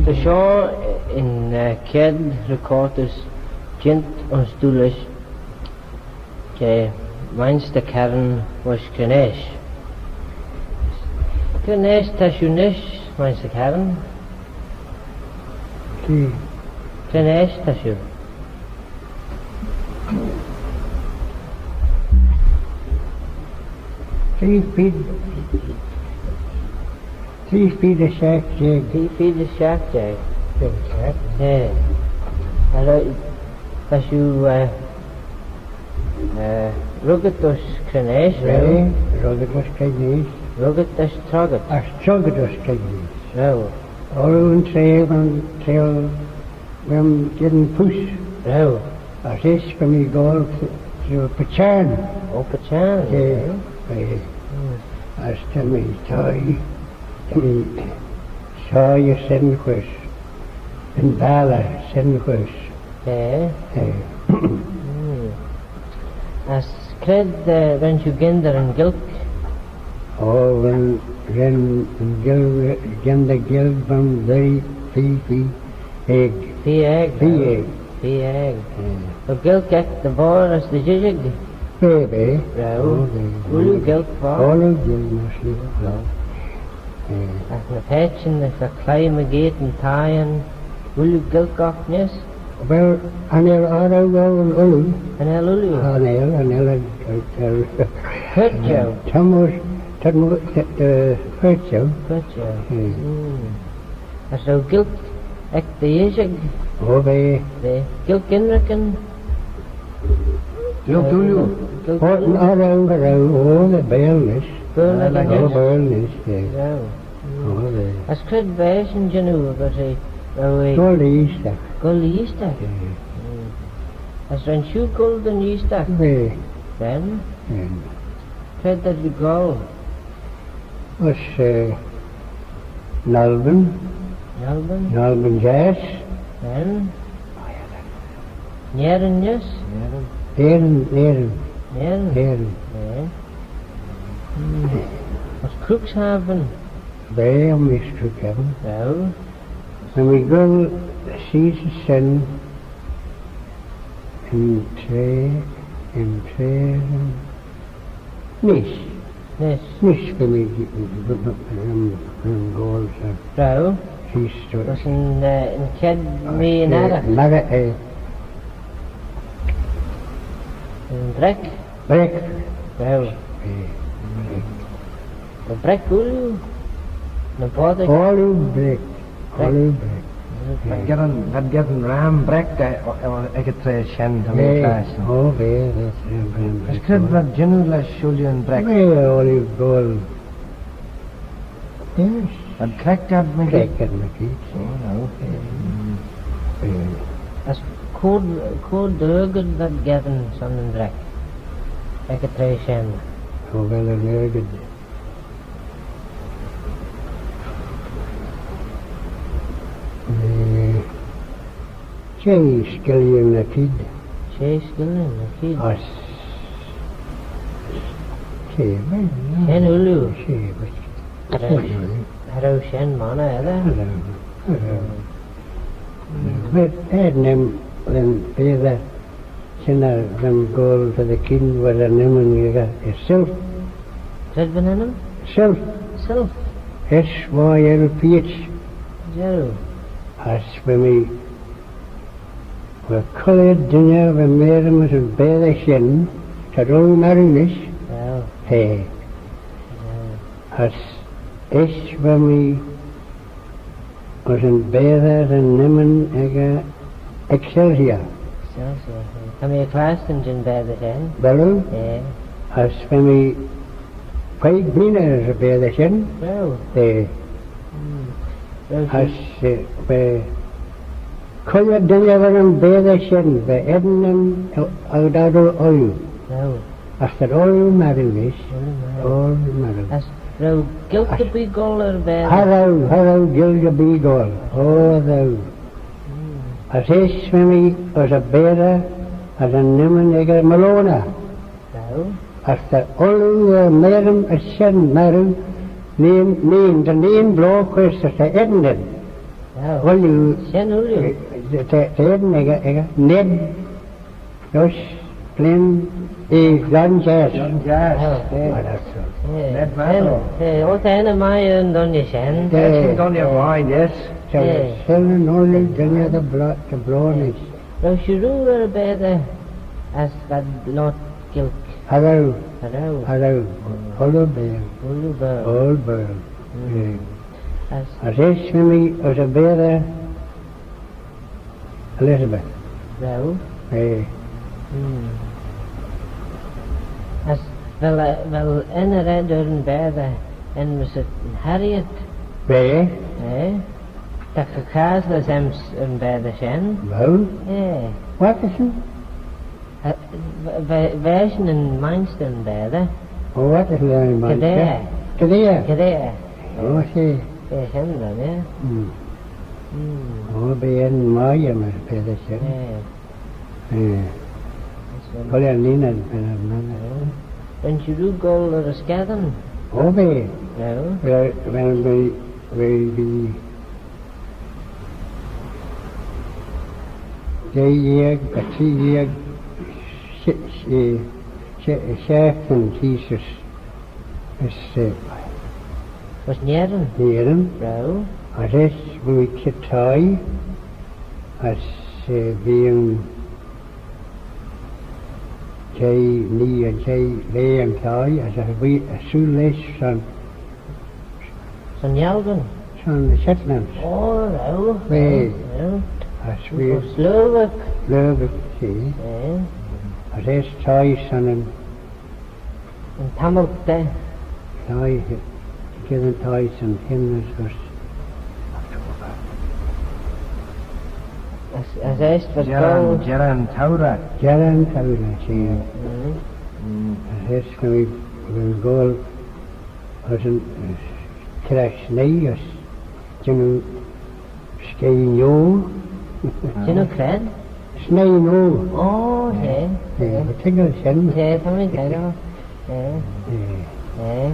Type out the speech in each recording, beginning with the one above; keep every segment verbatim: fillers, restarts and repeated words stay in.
Ta shoh yn, eh, chied recortys jeant ayns Doolish jeh Mainshter Kerrin voish Creneash. Creneash ta shiu nish, Mainshter Kerrin. Creneash ta shiu. Three feet. Three feet a shiaght jeig. Three feet a shiaght jeig. Jeig shiaght. Eh. Elley, ta shiu, eh, eh, ruggit ayns Creneash, eh, ruggit ayns Creneash. Ruggit as troggit. As troggit ayns Creneash. Row. Orroo yn traa, yn traa, Va'n geddyn poosh. Row. As eisht va mee goll t-, t-, Pachan. Oh, Pachan. Eh, eh. As ta mee thie, ta mee thie Shenn Ghoish. Yn balley Shenn Ghoish. Eh. Eh. As cre, eh, ren shiu gyndyr yn Ghaelg? Oh, ren, ren yn Ghaelg, gyndyr Ghaelg va'n very fee, fee aeg. Fee aeg? Fee aeg. Fee aeg. Eh. Vel Gaelg ec dty voghrey as dty jishig? Bea, bea. Row. Oh, bea. Ooilley Gaelg v'oc? Ooilley Gaelg, myr she. Row. Eh. Agh ny paitçhyn, agh cloie mygeayrt, yn thieyn, ooilley Gaelg oc neesht? Well, cha nel orroo ooilley. Cha nel ooilley? Cha nel, cha nel, eh, eh, eh, Cur jeu? Tammylt, tammylt, eh, cur jeu. Cur jeu. Eh. Mm. As row Gaelg ec dty jishig? Oh, bea. Bea. Gaelg ynrican? Gaelg ooilley? Gaelg ooilley? Oh, cha row, cha row. Oh, bea, bea nish. Bea nish? Oh, bea nish, eh. Row. Oh, bea. As cre v'eshyn jannoo, va she, row eh? Goll eeastagh. Goll eeastagh? Eh. Mm. As ren shiu goll dyn eeastagh? Bea. Ren? Ren. Cre t'ad goll? As, eh, Nalbin. Nalbin? Nalbin Jiass. Ren? Nerin neesht? Nerin. Nerin, Nerin. Nerin? Nerin. Eh. Hmm. As Crookhaven? Bea, mish Crookhaven. Well. Va mee goll sheese as shen yn traa, yn traa, nish. Nish. Nish va mee, um, um, goll shen. Row. Sheese as. As yn, eh, yn chied mee yn arragh. Yn arragh, eh. Yn breck. Breck. Row. Eh, breck. Ny breck ooilley? Ny boddey? Ooilley breck. Breck. Ooilley breck. V'ad geddyn, v'ad geddyn ram breck, eh, eh, ec y traa shen, ta mee clashtyn. Oh, bea, bea, bea, bea. As cre v'ad jannoo lesh ooilley yn breck? Bea, ooilley goll. Yes. V'ad creck ad mygeayrt? Creck ad mygeayrt. Oh, no. Eh. As cur, cur d'argid v'ad geddyn son yn breck ec y traa shen? Oh, well, yn argid. Eh, shey skillion ny keead. Shey skillion ny keead. As, shey, well, no. Shen ooilley. Shey, but Cha row, cha row shen monney, edyr? Cha row, cha row. But er-lhiam, va'n baatey shen, eh, va'n goll ta dy keean, v'ad enmyssit ec, eh, Sylph. Cre va'n ennym? Sylph. Sylph. S Y L P H. Joe. As va mee, va cooilley dooinney va mayrym ayns yn baatey shen, t'ad ooilley marroo nish. Wow. Hey. Wow. As eisht va mee ayns yn baatey, va'n ennym echey Excelsior. Excelsior, eh. Ta mee clashtyn jeh'n baatey shen. Vel oo? Eh. As va mee feed bleeaney ayns y baatey shen. Wow. Eh. Mm. As, eh, va cooilley dooinney va'n baatey shen, va ennym, eh, eh, ooilley. Wow. As t'ad ooilley marroo nish. Ooilley marroo. Ooilley marroo. As row Gaelg erbee goll er y baatey? Cha row, cha row Gaelg erbee goll. Oh, cha row. Mm. As eisht va mee ayns y baatey, as va'n ennym echey Maloney. Row. As ta ooilley, eh, mayrym ayns shen marroo, nane, nane, ta nane bloogh ayns, as ta ennym. Oh. Ooilley. Shen ooilley. Eh, eh, t'eh, t'eh ec, ec, Ned Josh Flynn, eh, John Josh. John Josh. Oh. Eh. Oh, that's all. Eh, Ned Maddell. Eh, oh, ta ennym mie er yn dooinney shen. Eh. Shen dooinney mie, yes. So, eh, shen yn ooilley dooinney dy blo-, dy blogh nish. Row shiu rieau er y baatey as v'ad loayrt Gaelg? Cha row. Cha row. Cha row. Ooilley Baarle. Ooilley Baarle. Ooilley Baarle. Mm. Eh. As, as eisht va mee ayns y baatey Elizabeth. Row? Eh. Mm. As vel, vel enney ayd er yn baatey enmyssit Harriet? Va. Eh? Ta caghlaa ayns yn baatey shen. Vel? Eh. What is it? Eh, va, va, va shin yn Mainshter yn baatey. Oh, what is it yn Mainshter? Kadair. Kadair? Kadair. Oh, I see. Eh, shen, yeah. Mm. Mm. Oh, va shen mie er yn baatey shen. Eh. Eh. Yes, well. Well, yeah, Nina, eh, Nina. Oh. Ren shiu rieau goll er y skeddan? Oh, va. Well. Well, well, va, va, va. Jeih yeig, va tree yeig, shi-, shi-, shi-, shiaghtin sheese as, eh, as Nerin. Nerin. Row. As eisht va mee çheet thie, as, eh, va mee jeih, nee, jeih laa yn thie, as, as va mee sooilley lesh son Son Yalvin? Son the Shetlands. Oh, row. Va. Row. As va. Slavic. Slavic, see. Eh. As eisht thie son yn, yn tammylt da. Thie, eh, geddyn thie son hynrys as. As, as eisht va Jerran, goll. Jerran Towra. Jerran Towra, see. Mm. Mm. As eisht va mee, va mee goll as yn, eh, cre shnei as jannoo skeie noa. Jannoo cre? Shnei noa. Oh, okay. Eh, eh, ta toiggal shen. Eh, ta mee toiggal. Eh. Eh. Eh.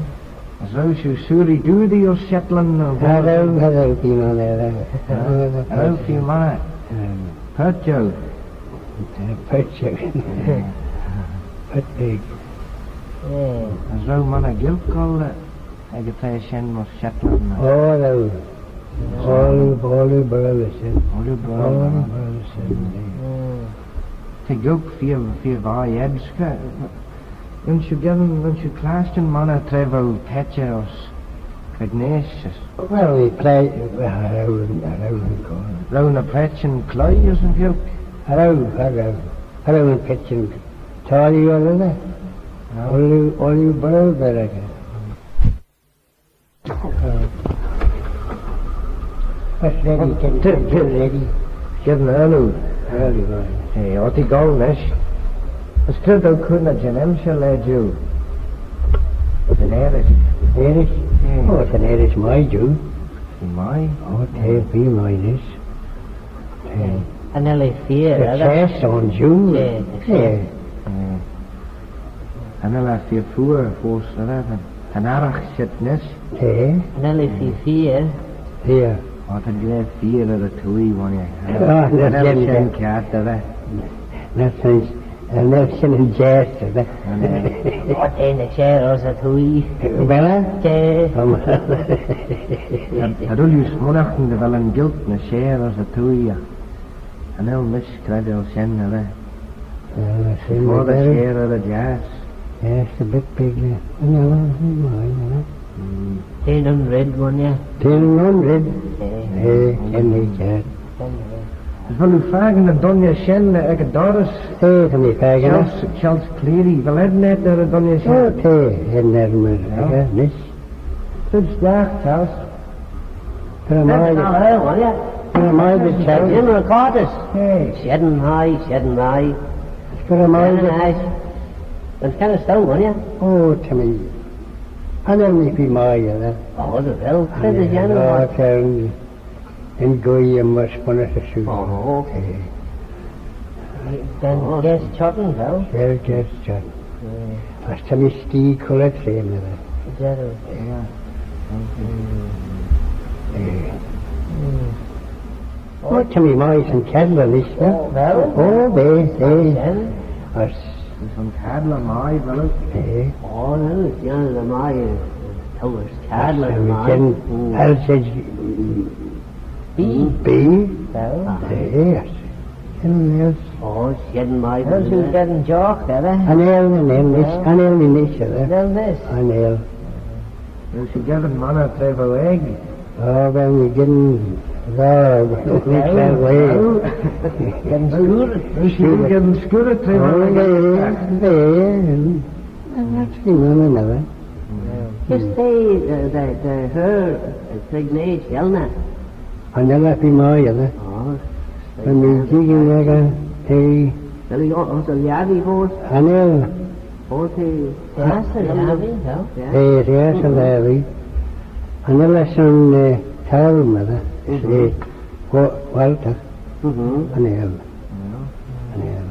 As row shiu sooree doodee ayns Shetland ny? Cha row, cha row, bee mee er, eh. Cha row, bee mee er. Eh. Paart jeu. Eh, paart jeu. Paart beg. Eh. As row monney Gaelg goll, eh, ec y traa shen ayns Shetland ny? Oh, row. Ooilley, ooilley Baarle shen. Ooilley Baarle. Ooilley Baarle shen, eh. Mm. Ta Gaelg feer, feer vie ayd, ec. Ren shiu geddyn, ren shiu clashtyn monney tra v'ou paitçhey ayns Cregness? Well, we play, well, cha row, cha row yn cur. Row ny paitçhyn cloie ayns yn Ghaelg? Cha row, cha row. Cha row yn paitçhyn toillee orroo, eh? No. Ooilley, ooilley Baarle v'er echey. Uh, that's ready, well, get, get ready. Get an early. Early, right. Eh, oddee goll nish. As cre t'ou cur ny jannoo ayns shen, eh, Joe? Yn earish. Earish? Eh. Oh, ta'n earish mie, Joe. Bee mie? Oh, ta, bee mie nish. Eh, cha nel eh feer, eh? Cha nel eh feer, eh? Eh. Cha nel eh feer feayr foast, eh? Ta'n arragh çheet nish. Eh? Cha nel eh feer, feayr. Feayr. Oh, ta'n ghra feayr er y twoaie, ghooinney. Ah, cha nel shen kiart, eh? Cha nel shen. Cha nel shen yn jiass, eh? Cha nel. Oh, ta ny share ayns y twoaie. Vel eh? Ta. Cha, cha dooinney smooinaghtyn dy vel yn Ghaelg ny share ayns y twoaie. Cha nel mish credjal shen, eh? Well, that's it. Foddey share er y jiass. Yes, a bit big, yeah. No, no, no, no. Mm. T'eh nyn red, ghooinney? T'eh nyn red? Eh. Eh, shen eh, kiart. Shen eh. As vel oo fakin yn dooinney shen ec y dorrys? Eh, ta mee fakin. Charles, Charles Cleary, vel enney ayd er yn dooinney shen? Oh, ta enney ayd er, eh, nish. Fid stiagh, Charles. Cre mie dhyt? Cre mie dhyt, Charles? Jim Recortis. Eh. Shen mie, shen mie. Cre mie dhyt? Shen mie. Vel shen stone, ghooinney? Oh, ta mee. Cha nel mee feer mie, eh? Oh, dy vel. Cre dy shen? Oh, ta yn, yn guee aym myr sponnys ersooyl. Oh, okay. Eh. Ta'n gaase çhionnee, vel? Vel gaase çhionnee. Eh. As ta mee skee cooylley trean, eh? Jarroo. Eh. Mm. Eh. Mm. O, ta mee mie son cadley nish, eh? Well. O, va, va. As son cadley mie, well. Eh. O, well, it's the only mie, uh, cadley mie. As son cadley mie. Bee. Bee. Well. Eh, yes. Anything else? O, shen mie. Well, you're getting jock, eh? An ell, an ell, nish, an ell, nish, eh? Well, nish. An ell. Well, she gave him manna traa v'ou aeg. Oh, well, we didn't, well, we didn't that way. Getting scoor. Well, she didn't get him scoor traa v'ou aeg. Oh, yeah, yeah. And that's the one another. Just say, uh, the, the, her, uh, pregnant, Elna. An elley bee mie, eh? Oh. When we dig in there, eh? Well, you also, yeah, before. An ell. Forty. Yes, yeah, yeah. Eh, yes, and there we. An elley son, eh, Talmud, eh? Mm-hmm. Eh, Wa-, Walter. Mm-hmm. An ell. Yeah. An ell.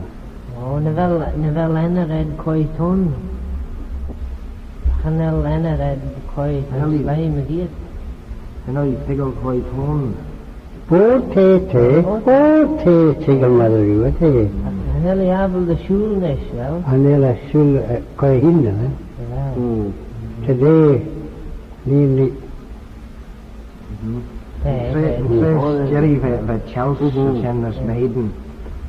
O, nagh vel, nagh vel enney ayd Coytone? Cha nel enney ayd Coytone. Sleih mygeayrt. Cha nel eh toiggal Coytone. Boayl te, te, boayl te, toiggal myr y riu, te. Cha nel eh abyl dy shooyl nish, vel? Cha nel eh shooyl, eh, Coytone, eh? Vel. Mm. Today, nearly. Mhm. Tra, tra jerree va, va Chelsea, mhm, shen as maiden,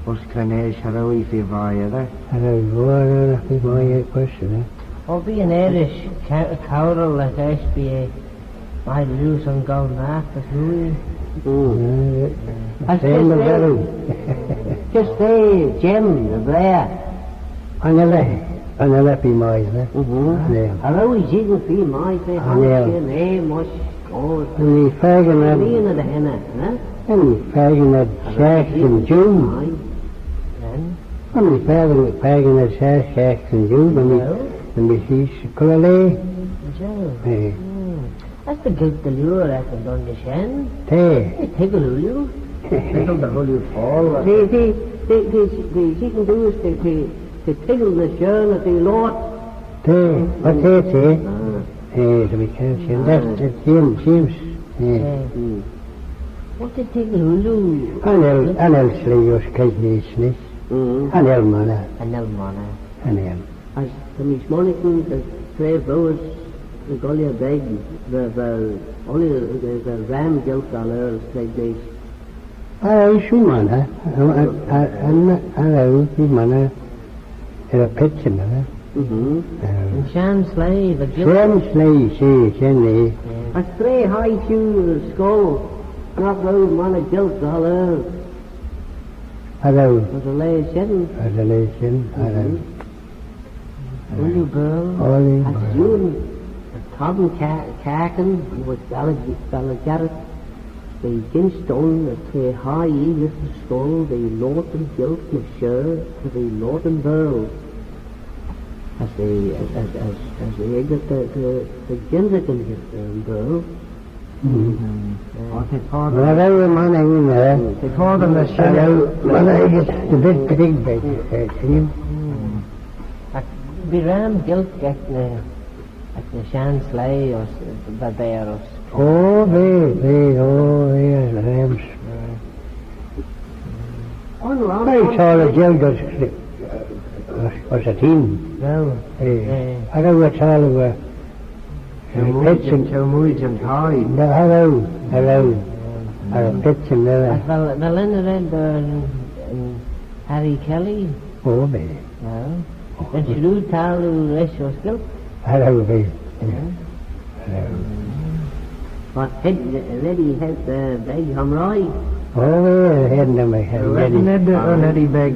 as cre'n eash cha row eh feer vie, eh? Cha row eh feer vie, eh, question, eh? O, bee yn earish ca-, cowral lesh eisht, bee eh mie lhieu son goll magh as ruy. Mm. Eh, as same as earlier. Just eh, Jim, the Blair. An elley, an elley bee mie, eh? Mhm. An elley. Cha row eh jeeaghyn feer mie, eh? An elley. Shen eh, mysh goll. Cha nel eh fakin ad. Cha nel eh fakin ad, eh? Cha nel eh fakin ad, shiaght gyn June. Aye. Cha nel eh fakin, fakin ad shiaght, shiaght gyn June, cha nel eh. Cha nel eh sheese cooyl eh. Cha nel eh. Eh. Mm. As ta Gaelg dy liooar ec yn dooinney shen. Ta. Eh, toiggal ooilley. Toiggal dy chooilley foddey. Ta, ta, ta, ta, ta, ta, ta, ta, ta toiggal ny shey, ny ta loayrt. Ta, ta, ta. Ah. Eh, ta mee kiart shen. Ah. That's, that's James, James. Eh. Eh. Mm. What did toiggal ooilley? Cha nel, cha nel sleih as credjal nish. Mm. Cha nel monney. Cha nel monney. Cha nel. As ta mee smooinaghtyn dy tra v'ou as dy ghoilliagh beg, va, va, ooilley, va, va ram Gaelg goll er, as credjal nish. Ah, shiu monney, eh? Ah, ah, ah, ah, shiu monney, eh? Er y pitçhyn, eh? Mhm. Eh. Yn shenn sleih, va Gaelg. Shenn sleih, she, shen eh. As tra hie shiu er scoill, nagh row monney Gaelg goll er? Cha row. Er y laa shen. Er y laa shen, cha row. Mhm. Ooilley Baarle. Ooilley Baarle. As juan, Tom Ca-, Cagan, mysh Balley-, Balley Garrett, v'eh ginsh dooin, as tra hie ee gys yn scoill, v'eh loayrt yn Ghaelg mysh, as v'eh loayrt yn Baarle. As v'eh, as, as, as, as v'eh ec dy, dy, dy, dy gynsaghey yn, yn Baarle. Mm. Mm. O, ta foddey. Well, they were manning, eh? Ta foddey ny shenn. Well, they were manning it a bit big, but, eh, you. Mm. Agh bee ram Gaelg ec ny, ec ny shenn sleih as, eh, va beaghey uss. O, va, va, o, va, ram. Eh. Bee shoh Gaelg as, as, as y t'eean. Well, eh, eh. Cha row eh, cha row eh, Chelmooie, pitçhyn. Chelmooie yn thie. No, cha row, cha row. Cha row pitçhyn, no. As vel, vel enney ayd, eh, Harry Kelly? O, va. No. Ren shiu taggloo rish ayns Gaelg? Cha row, va. Yeah. Cha row. But hed, red eh hed, eh, beg hym roie? O, va, hed, no, my hed, red eh. Ned, eh, red eh beg.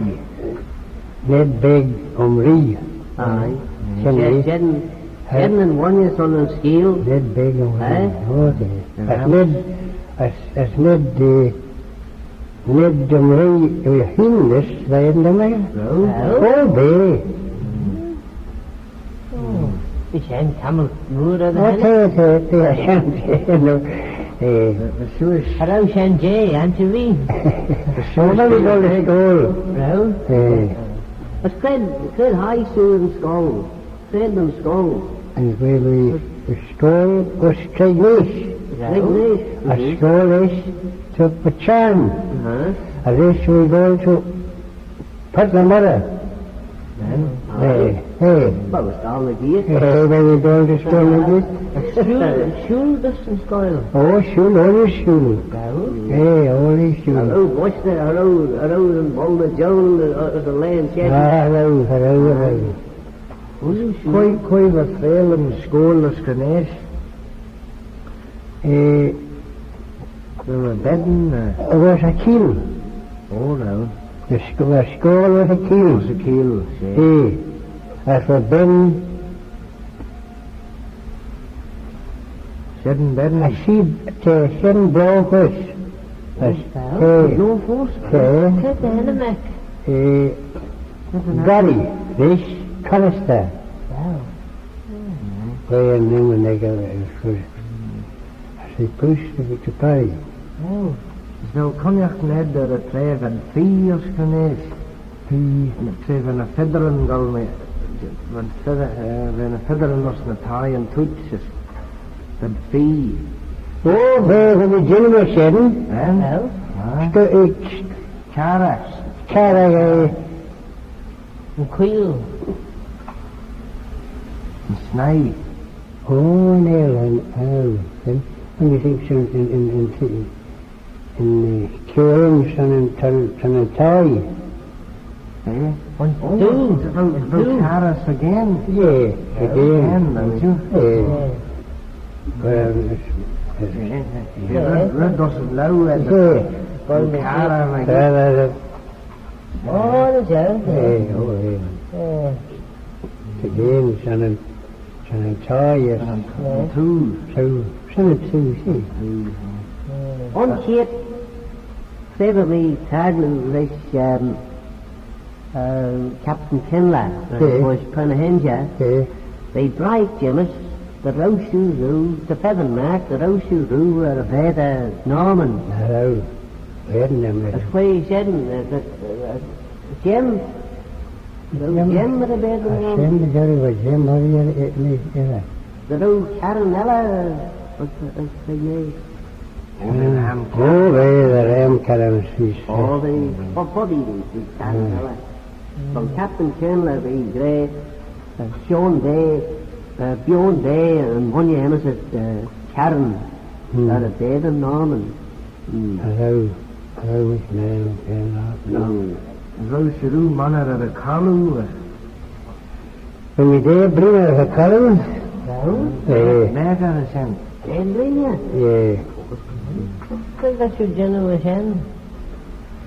Ned beg hym roie. Aye. Shen, shen, shen yn ghooinney son yn skeeal. Ned beg hym roie. Eh? O, ta. As Ned, as, as Ned, eh, Ned hym roie, eh, hene, va, enney? No. O, va. Oh, bee shen tammylt mooar er dy henney. O, ta, ta, ta, shen, ta, no. Eh. Cha row shen jeh, ansherbee. Cha row eh goll er scoill. Row? Eh. As cre, cre hie shiu yn scoill? Cre yn scoill? Yn scoill, yn scoill, as credjal nish. As goal is to Pachan. As is we going to Port Lamora. Hey, hey. Well, it's all the gear. Hey, when you don't just go like this. Shul, shul dys yn scoill. Oh, shul, only shul. Hey, only shul. Hello, what's the, hello, hello, and all the Joe, the, uh, the land, yeah. Ah, hello, hello, hello. Only shul. Quite, quite a fail in school, this Ganesh. Eh, there were bed and, uh, it was a kill. Oh, no. The sc-, the school was a kill. It was a kill, yeah. Eh, as for ben, shed and bed and I see, uh, shed and blow fish. As, eh, blow fish? Eh, eh, Gary, this canister. Wow. Playing in the nigger is good. As he pushed to, to Paddy. Oh. So, cooinaghtyn ayd er y traa va'n fee ayns Ghrinnage. Fee. Traa va ny feddyryn goll, va'n feather-, eh, va ny feddyryn ayns ny thieyn dooys, as va'n fee. Oh, va, va ny jannoo shen. Eh? Well. Ah. Sto-, eh, Cara. Cara, eh. Yn queeyl. Yn snaie. Oh, an eilean, oh, then, when you think so in, in, in, in, in, uh, Kieran, son and, son, son and Ty. Eh? Yn doo. Yn doo. Caras again. Yeah, again. Again, don't you? Yeah. Yeah. Well, it's, it's, yeah, yeah. Red, red doesn't know it. Yeah. Well, Cara, I guess. Well, uh, Oh, the Joe. Eh, oh, eh. Eh. Again, son and, son and Ty, yes. Son and Too. Too, son and Too, see. Too, yeah. Eh. Yn chied, cre va mee traggloo rish, um, uh, Captain Kinley, eh, was Penahenge. Eh. V'eh briaght jemmys, dy row shiu roo, dy feddyn magh, dy row shiu roo er y vaatey Norman. Dy row, vaatey Norman. As quoi shen, eh, eh, eh, Jim? Dy row Jim er y vaatey Norman? Shen dy jarroo va Jim, va Jim, eh, eh, eh. Dy row Karen elley, eh, eh, eh, eh, Oh, v'eh, v'eh ram Karen sheese. Oh, v'eh, bo-, bobby v'eh, v'eh Karen elley. Son Captain Chandler v'eh gra, eh, Sean Day, eh, Bjorn Day, and one year, eh, Karen, er y vaatey Norman. Mm. Hello, hello, Miss Mary, Mary, no. Mm. Row shiu roo monney er y calloo, eh. Va mee daa bleeaney er y calloo. Row? Eh. Mayd er shen. Daa bleeaney? Eh. Cre va shiu jannoo er shen?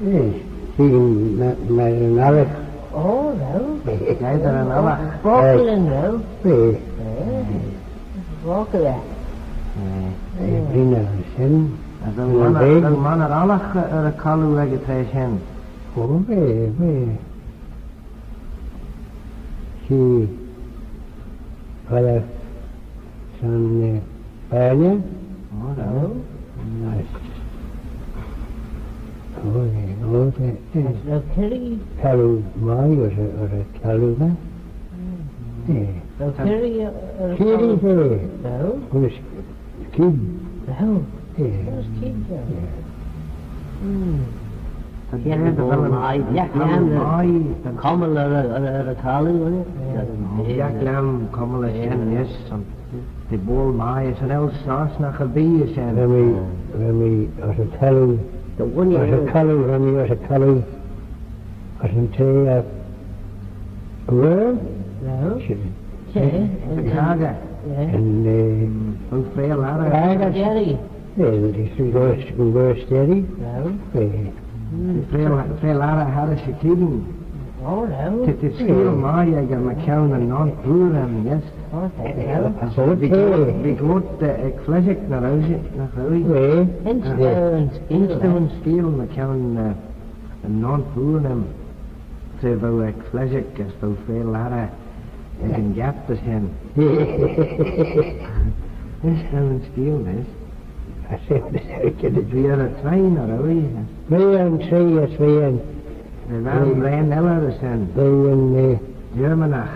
Eh, sheeghyn ma-, myr yn ollagh. Oh, row. Geiyrt er yn ollagh. Bochillyn, row. Eh. Eh. Bochillyn. Eh. Eh, bleeaney er shen. As row monney, row monney ollagh er y calloo ec y traa shen? Oh, va, va. She, well, son, eh, Banya. Oh, no. Yes. Oh, yeah, oh, yeah, yeah. That's no Kerry. Calloo mie, or a, or a calloo, eh? Mm. Yeah. No Kerry, uh, or a Kerry, calloo. No. Well, it's Kid. Oh. Yeah. Who's Kid then? Yeah. Hmm. Bee eh dy vel mie, bee eh dy vel mie. Cummal er, er, er y calloo, eh? Yeah. Bee eh dy vel cummal er shen, yes. Son, t'eh boayl mie, son, el sauce nagh erbee er shen. Va mee, va mee, as y calloo, as y calloo, va mee, as y calloo. As yn traa, eh, where? No. She. She. Yn caggey. Yeah. Yn, eh, yn freayll arrey. Caggey. Jerry. Eh, yn, yn goaist, yn goaist jerry. No. Eh. Mm. Yn freayll, freayll arrey harrish y keayn. Oh, no. T'eh, t'eh skeeal mie echey mychione yn un pooar aym, yes. Okay, yeah. As v'eh, v'eh gloyrt, eh, ec fleshhaght ny row, ny row. Eh. Insh dou yn skeeal, insh dou yn skeeal mychione, eh, yn un pooar aym, tra v'ou ec fleshhaght as v'ou freayll arrey ec yn giap dys shen. Insh dou yn skeeal, yes. V'ee er y traie, ny row? V'ee er yn traie, yes, v'ee er yn. V'ee er yn raad elley dys shen. V'ee er yn, eh, Germanagh.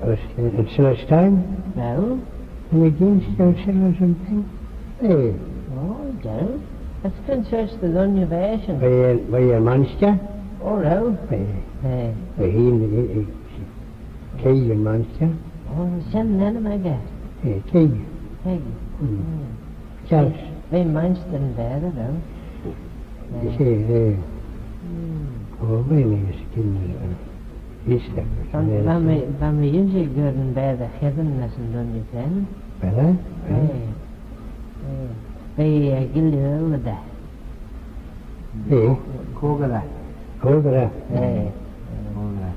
Yn Sillerstein? Well? Yn y ginsh, yn Sillerstein? Eh. Oh, well. That's been such the done you version. By, by Monster? Oh, well. Eh. Eh. By him, eh, eh, Keegan Monster. Oh, shen ennym echey. Eh, Keegan. Keegan. Mm. Mm. Charles. V'eh mainshtyryn baatey, vel? She, eh. Mm. Oh, v'eh, v'eh, eh, Easter. Son, va mee, va mee ynrican baatey cheddin as yn dooinney shen. Vel eh? Eh. Eh. V'eh, eh, Gilly Earl da. Eh. Cogar eh? Cogar eh. Eh. Cogar eh.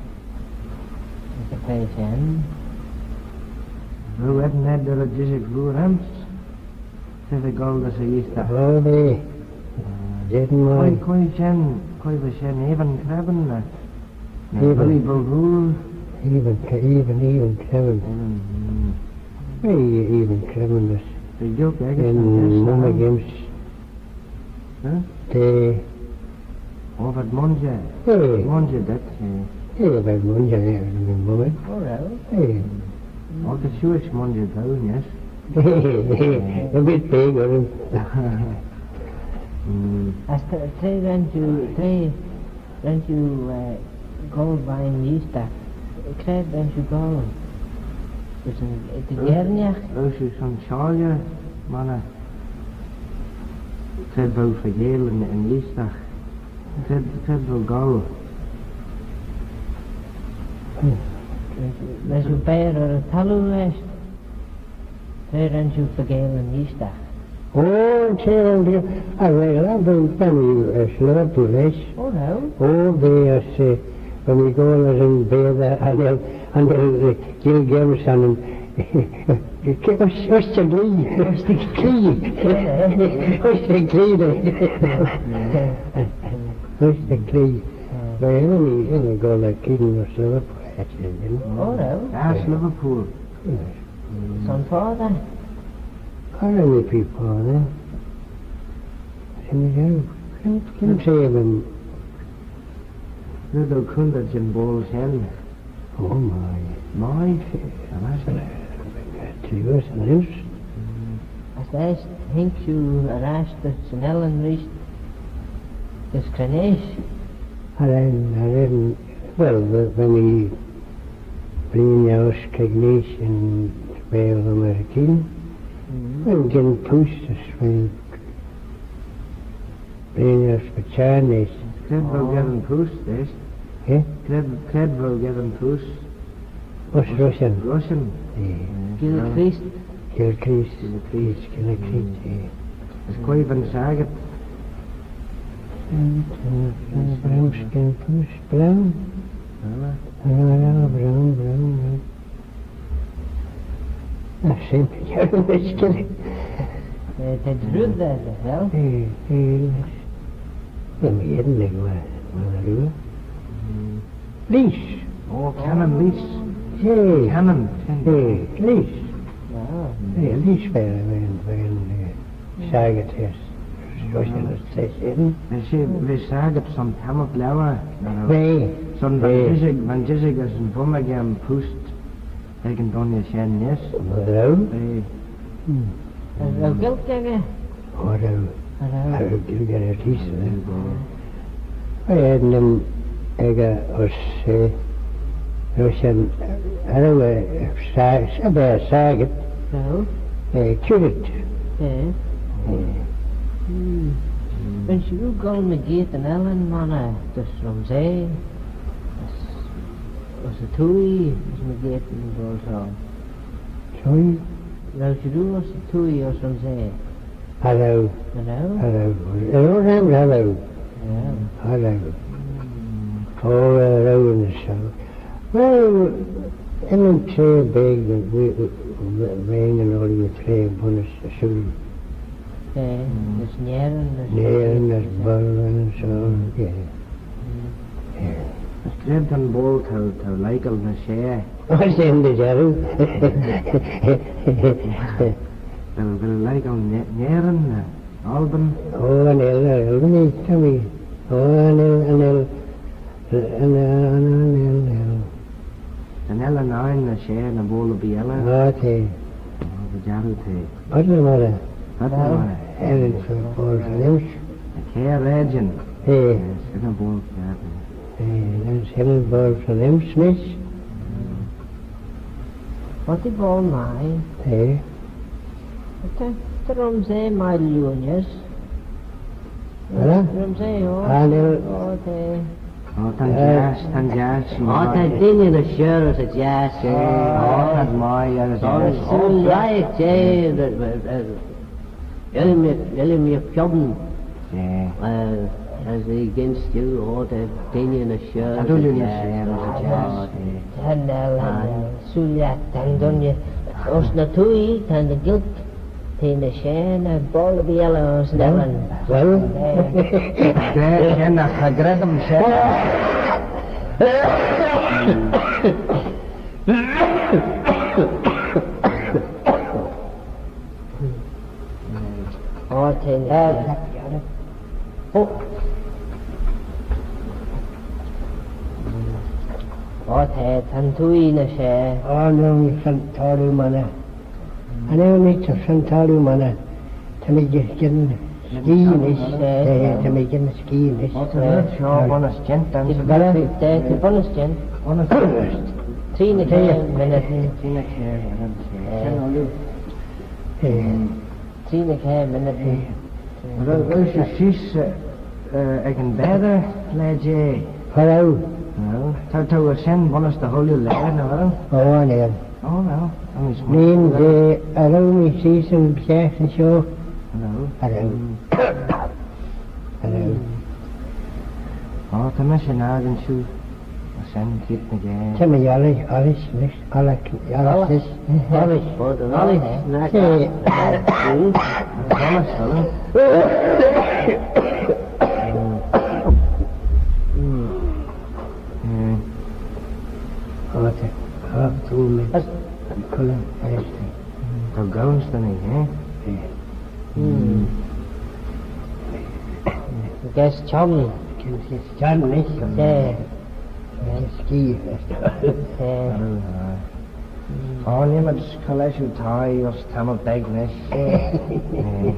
Is y feiy shen. Roo ed ned er y jishig vooar aym's. T'eh goll dys y Easter. Oh, eh. Jed yn quoi, quoi shen, quoi va shen, Evan Crebin, na? Na Evan. Billy Bulvul. Evan, Evan, Evan Crebin. Evan, mm. Hey, Evan Crebin, this. The joke, I guess, yn mumma games. Huh? T'eh. Oh, v'ad mooinjer. Eh. Mooinjer dhyt, eh. Eh, v'ad mooinjer, eh, yn mumma. Oh, well. Eh. Oh, t'eh shiuish mooinjer dou, yes. A bit big, wasn't it? Mm. As tra, tra ren shiu, tra ren shiu, eh, goll veih'n Easter, cre ren shiu goll? Gys yn, eh, dy ghairneagh? Row shiu son shiaulley, mannagh, cre v'ou faagail yn, yn Easter? Cre, cre vel goll? Ren shiu beaghey er y thalloo eisht? Cre ren shiu faagail yn eeastagh? O, yn çheh ren, a well, ben, ben mee, eh, Liverpool eisht. O, no. O, ben, as, eh, ben mee goll as yn baatey, and el, and el, eh, Gilgems and, eh, Ushtaglea. Ushtaglea. Ushtaglea. Ushtaglea. Well, ren mee, ren mee goll er keeadyn as Liverpool, actually, you know. O, no. As Liverpool. Yes. Son foddey? Cha ren mee pheccah foddey. Shen mee, shen, shen, shen, shen, Red Oak Hundred yn boayl shen. Oh my. My. Tree was an inch. As last, haink shiu er ash dys yn Ellan reesht, dys Creneash? Cha ren, cha ren, well, va, va mee blein eu uss Creneash yn Vaale American. Va'n gyn poost as va'n Blein uss Creneash. Cre vel geddyn poost, eisht? Eh? Cre, cre vel geddyn poost? Uss Rushen. Rushen? Eh. Gilcrease. Gilcrease. Gilcrease. Gilcrease, eh. As quoi va'n saggyrt? Brown skin poost, brown. Ah. Brown, brown, brown, brown. Ah, shen, yeah, that's good. Eh, t'ad red, eh, vel? Eh, eh, well, mee hene, eh, well, well, eh. Leash. Oh, Canon Leash. Yeah. Canon. Eh, leash. Ah. Eh, leash, well, well, well, eh, saggyrt, yes. Rushen, as shen. V'eh, v'eh saggyrt son tammylt liauyr. V'eh. Son, v'eh. Va'n jishig, va'n jishig as yn vummig aym poost. Ec yn dooinney shen neesht. Dy row? Eh. Hmm. Dy row Gaelg echey? O, dy row. Dy row. Dy row Gaelg echey, eh. Eh, nym echey uss, eh, row shen, dy row, eh, sa-, sa-, v'eh saggyrt. Dy row? Eh, currit. Eh. Eh. Hmm. Ren shiu goll mygeayrt yn Ellan monney, dys Rhumsaa. As Uss y twoaie, as mygeayrt yn boayl shoh. Twoaie? Vel shiu ass y twoaie ayns Rhumsaa? Cha row. Cha row? Cha row. Cha row, cha row. Cha row. Cha row. O, cha row yn shoh. Well, ennym traa beg, we, we, we, we, yn ollee traa bunnys y shooyl. Eh, as Nerin, as Nerin, as Boylan, so, yeah. Mm. Yeah. As cre ta'n boayl t'ou, t'ou laccal ny share? O, shen dy jarroo. Vel, vel laccal Ne-, Nerin, eh, Albin? O, yn Ellan, Albin, eh, ta mee. O, yn Ellan, yn Ellan, yn, yn, yn, yn Ellan, yn Ellan. Yn Ellan ain ny share ny boayl erbee elley? O, t'eh. O, dy jarroo t'eh. Paart ny moghrey. Paart ny moghrey. Ellan son boayl son neem's. Yn kiare raaidyn. Eh. Yes, yn y boayl kiare. Eh, Ellan son boayl son neem's, mish. What the boayl mie? Eh. What the, the Rhumsaa mie lhiunys? Hello? Rhumsaa, oh. Ah, no. Oh, the O, ta'n jiass, ta'n jiass. O, ta dooinney ny share as y jiass, eh. O, ta'n mie as y jiass. O, sooill lhie, eh, eh, eh, Illiam, Illiam Piobin. Eh. Eh, as y gynstoo, o, ta dooinney ny share as y jiass. Ta dooinney ny share as y jiass, eh. Ta'n, eh, sooill lhie, ta'n dooinney. Uss ny twoaie, ta'n Gaelg. T'eh ny share ny boayl erbee elley ayns yn Ellan. Well. Eh. Gra shen, agh cha credjym shen. O, t'eh ny share. O. O, t'eh, ta'n twoaie ny share. O, no, mee son thalloo monney. Cha nel mee son thalloo monney. Ta mee geddyn skee nish. Eh, ta mee geddyn skee nish. O, ta mee shoh bunnys jeant, ta mee bunnys jeant. Bunnys jeant. Tree ny kiare minnid. Tree ny kiare minnid. Eh. Tree ny kiare minnid. Eh. Vel, vel shiu sheese, eh, Eh, ec yn baatey, laa jeh. Cha row. No. Ta, ta shen bunnys dy chooilley laa, nagh row? O, cha nel. O, well. Neen jeh, cha row mee sheese yn shiaghtin shoh. Cha row. Cha row. Mm. Cha row. O, ta mish er n'akin shiu. Shen keayrt ny ghaa. Ta mee ollish, ollish, nish, ollish, ollish, nish. Ollish. Ollish. Ollish. Ollish, eh? Ollish, ollish. Mm. Mm. Oh, ta, oh, ta mee. Cullen, eh. T'ou goll ayns dty nee, eh? Eh. Mm. Gys çhionn. Gys çhionn, nish. Eh. Gys skee. Eh. Oh, aye. Oh, nee mayd cur lesh yn thie ayns tammylt beg nish. Eh. Eh.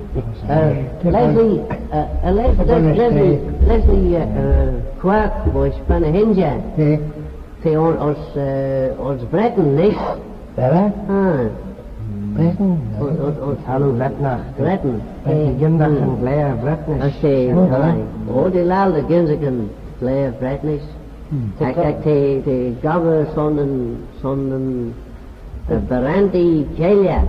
Eh, Leslie, eh, eh, Les-, Les-, Leslie, Leslie, eh, eh, Quirk, voish Benney Hinja. Eh. T'eh ayns, eh, ayns Bretin, nish? Vel eh? Ah. Bretin? O, o, o, Thalloo Bretnagh. Bretin. Bretin, eh, gynsaghey yn ghlare Bretnish. As t'eh, oh, aye. O, t'eh laccal dy gynsaghey yn ghlare Bretnish. Hmm. Ec, ec, t'eh, t'eh gobbyr son yn, son yn, eh, barranee cheilley.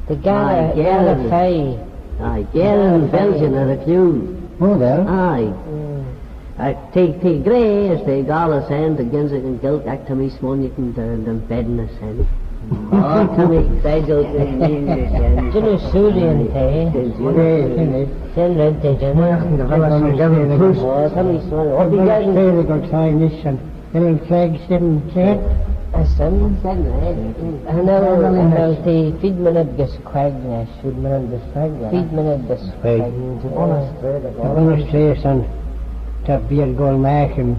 Dy geyre, aye, geyre, geyre feiy. Aye, geyre yn Belgian er y clieau. O, vel? Aye. Hmm. Agh t'eh, t'eh gra as t'eh goll ayns shen dy gynsaghey yn Ghaelg, agh ta mee smooinaghtyn dy, dy beddyn ayns shen. O, ta mee beigil dy beddyn ayns shen. Jannoo sooree t'eh. Shen ren t'eh jannoo. Smooinaghtyn dy vel eh son Gaelg. O, ta mee smooinaghtyn. O, bee geddyn. Vel yn flag shen, shen? As shen? Shen, eh. Cha nel, cha nel t'eh feed minnid gys queig nish. Feed minnid gys queig, eh? Feed minnid gys queig. Queig. Mm, ta bunnys, eh, ta bunnys. Ta bunnys, eh, son, ta beaghey goll magh shen.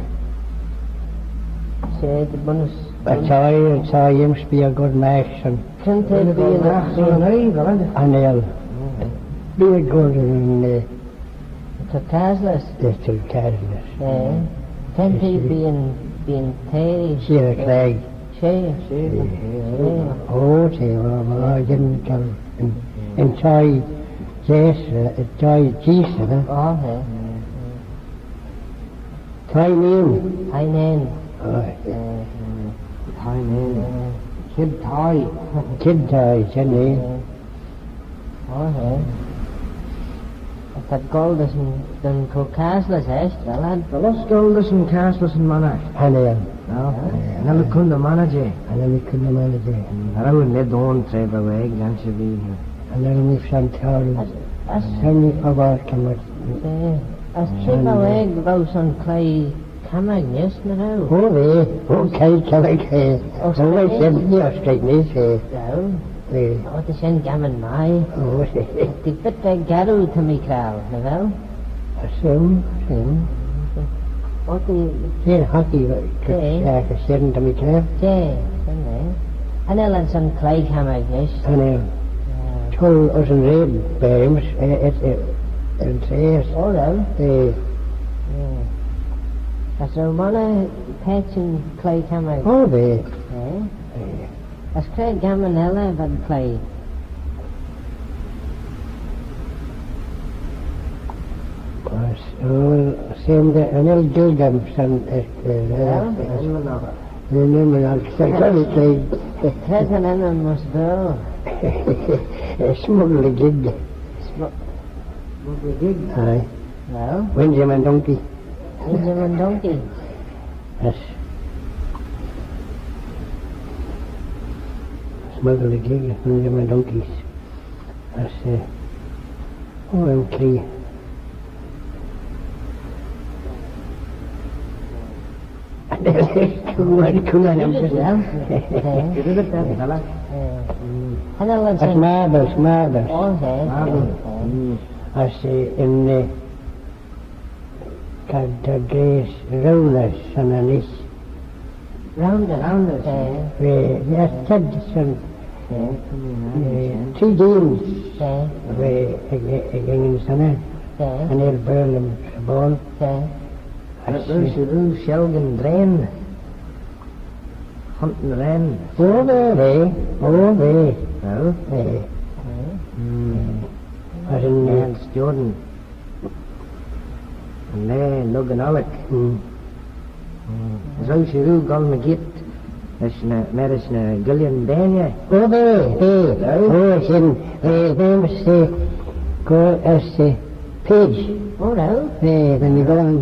She, ta bunnys. As ta, as ta, yms beaghey goll magh shen. Cre'n t'eh beaghey goll magh shen, eh, vel eh? Cha nel. Mm. Beaghey goll shen, eh, Caucasus. Yes, Caucasus. Eh. Cre'n t'eh beaghey, beaghey t'eh? Sheer Clegg. She. She. She. O, she, well, well, I didn't tell him. Yn thie jees, eh, thie jees, eh? O, eh. Thie nane. Thie nane. O, eh. Eh, thie nane. Eh. Kid thie. Kid thie, shen eh. Eh. O, eh. T'ad goll dys yn, dys yn Caucasus, eh, vel eh? Vel eh goll dys yn Caucasus yn Mannaght? Cha nel. No? Eh, cha nel eh coontey Mannaght jeh. Cha nel eh coontey Mannaght jeh. Mm, cha row eh lheid ayn tra v'ou aeg, ansherbee. Cha nel eh son tourey. As, as shen eh fockle, come on. Eh, as tra v'ou aeg, v'ou son cloie cammag neesht, nagh v'ou? O, va. O, cloie cammag, eh. O, va shen neesht, eh. Row? Eh. O, ta shen gamman mie. O, eh. T'eh bit veg garroo, ta mee credjal, nagh vel? As shen, shen. O, t'eh... Shen hockey, eh, eh, ta shen, ta mee credjal. Eh, shen, eh. Cha nel eh son cloie cammag neesht. Cha nel. Ah. T'ou ayns yn raad, beem's, eh, eh, eh, yn traa. O, row? Eh. Eh. As row monney paitçhyn cloie cammag? O, va. Eh? Eh. As cre gamman elley v'ad cloie? As, oh, shen dy, cha nel Gaelgey son, eh, eh, eh, eh, eh, eh, cre ta'n ennym ayns Baarle? Eh, Smuggler Gig. Smu-, Smuggler Gig? Aye. Well? Windjammer Donkey. Windjammer Donkey. Yes. Smuggler Gig, Windjammer Donkeys. That's, uh, oh, I'm clear. Come on, come on, I'm just... Well, eh. Eh. That's marbles, marbles. Oh, eh. Marbles. Eh. Mm. That's, uh, in, uh, T'ad, t'ad gra rounders son nish. Rounders? Rounders, eh. Eh, yes, t'ad son, eh, three games. Eh. Ec, ec, ec, ec, son, eh. Eh. Cha nel Baarle 'sy boayl. Eh. As, eh, shelgyn drane. Hunting wren. Oh, va, va. Oh, va. Well. Va. Mm. As in, eh, Lance Jordan. Yn laa lurg yn ollick. Mm. Mm. As row shiu rieau goll mygeayrt lesh ny, marish ny guillyn baaney? O, va, va. Row? O, shen, va, va, as, eh, goll as, eh, Page. O, row? Va, va mee goll yn,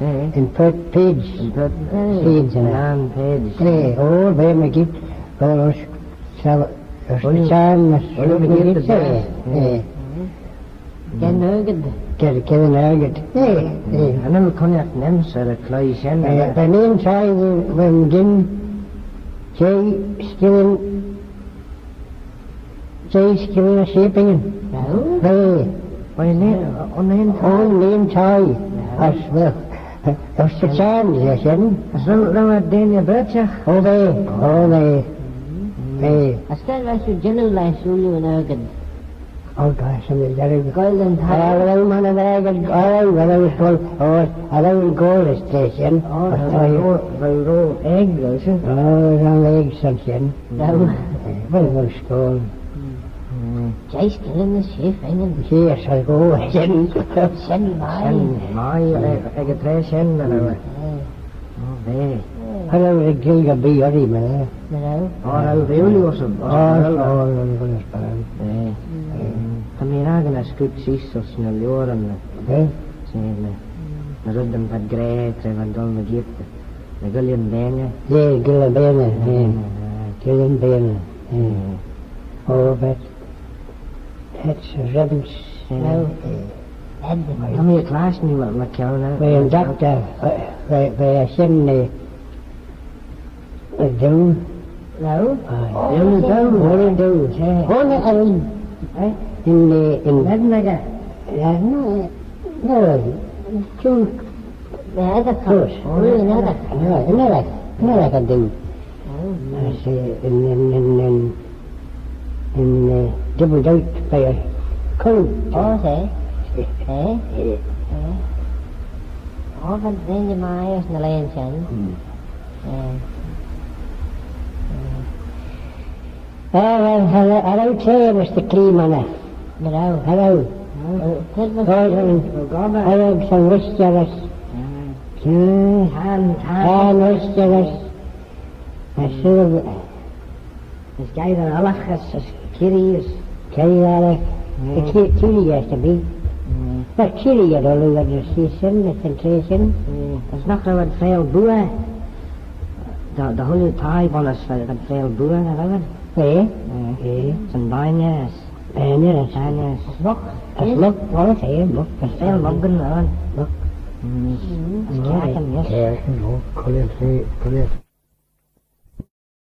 eh, yn Purt Page. Yn Purt Page. Page, eh. Yn Page. Va, o, va mygeayrt goll as, shen, as, Ollie, shen, as, Ollie mygeayrt, va, va. Geddyn argid. Geddyn, geddyn argid. Eh, eh. Cha nel cooinaghtyn aym's er y chloie shen, eh, va. Va'n un thie, va'n gyn, jeh skillin, jeh skillin y sheeipyn. Va? Va. Va'n un, un thie. Un thie. Va. As well, as the chance, yes, shen. As well, row ad deiney berçhagh? O, va. O, va. Mm. Va. As cre va shiu jannoo lesh ooilley yn argid? Oh, gosh, I'm a very good. Goll yn thie. Oh, well, man, I'm very good. Oh, well, I was told, oh, I was in goal this day, shen. Oh, well, row, well, row egg, though, shen. Oh, row egg, son, shen. No. Well, well, scoil. Mm. Jeih skillin as sheeipyn. Yes, I go, shen. Shen mie. Shen mie, eh, ec y traa shen, eh. Eh. Oh, va. Cha row ad Gaelg erbee urree, my lad. Cha row? Oh, cha row, v'eh ooilley ayns y, ayns y Ghaelg. Oh, cha row, cha row, cha row. Eh. Mm. Cha mee ennagh dy screeu sheese ayns ny lioaryn, eh. Eh? She, ny, ny reddyn v'ad gra, tra v'ad goll mygeayrt, ny guillyn baaney. Eh, guillyn baaney, eh. Aye, aye. Guillyn baaney, eh. Eh. Oh, but That's a rubbish. Yeah. Well, eh, ta mee clashtyn ny, my, my kione. Va'n doctor, va, va, va shen, eh, eh, doo. Doo? Aye. Oh, doo, doo. Oh, doo. Yeah. Oh, no, I mean, eh? In, eh, in Mednaga? Yeah, no, eh, no, doo. Another course. Oh, another. No, another, another can do. Oh, yeah. I say, in, in, in, in, in, uh, doubled out by a cold. Oh, okay. Eh? Eh? Eh? Oh, but then you might as well answer. Hmm. Eh. Eh. Ah, well, hello, hello, too, Mister Cleeman. Hello. Hello. Oh, tell us. Oh, son, hello, son, Mister Ross. Ah. Tan, tan. Tan, Mister Ross. I said, as geiyr yn ollagh as, as kirree as. Geiyr yn ollagh. Mm. Ki-, kirree as to be. Mm. But kirree ad ooilley as she shen, as yn traa shen. Mm. As nagh row ad faill booah. Dy, dy chooilley thie bunnys v'ad faill booah, nagh row ad? Eh? Eh. Eh. Son baaney as. Baaney as. Baaney as. As luck. As luck, oh, eh, luck. As faill lurgan, eh. Luck. Mm. Mm. As caarkyn, yes. Caarkyn, oh, cooilley, cooilley.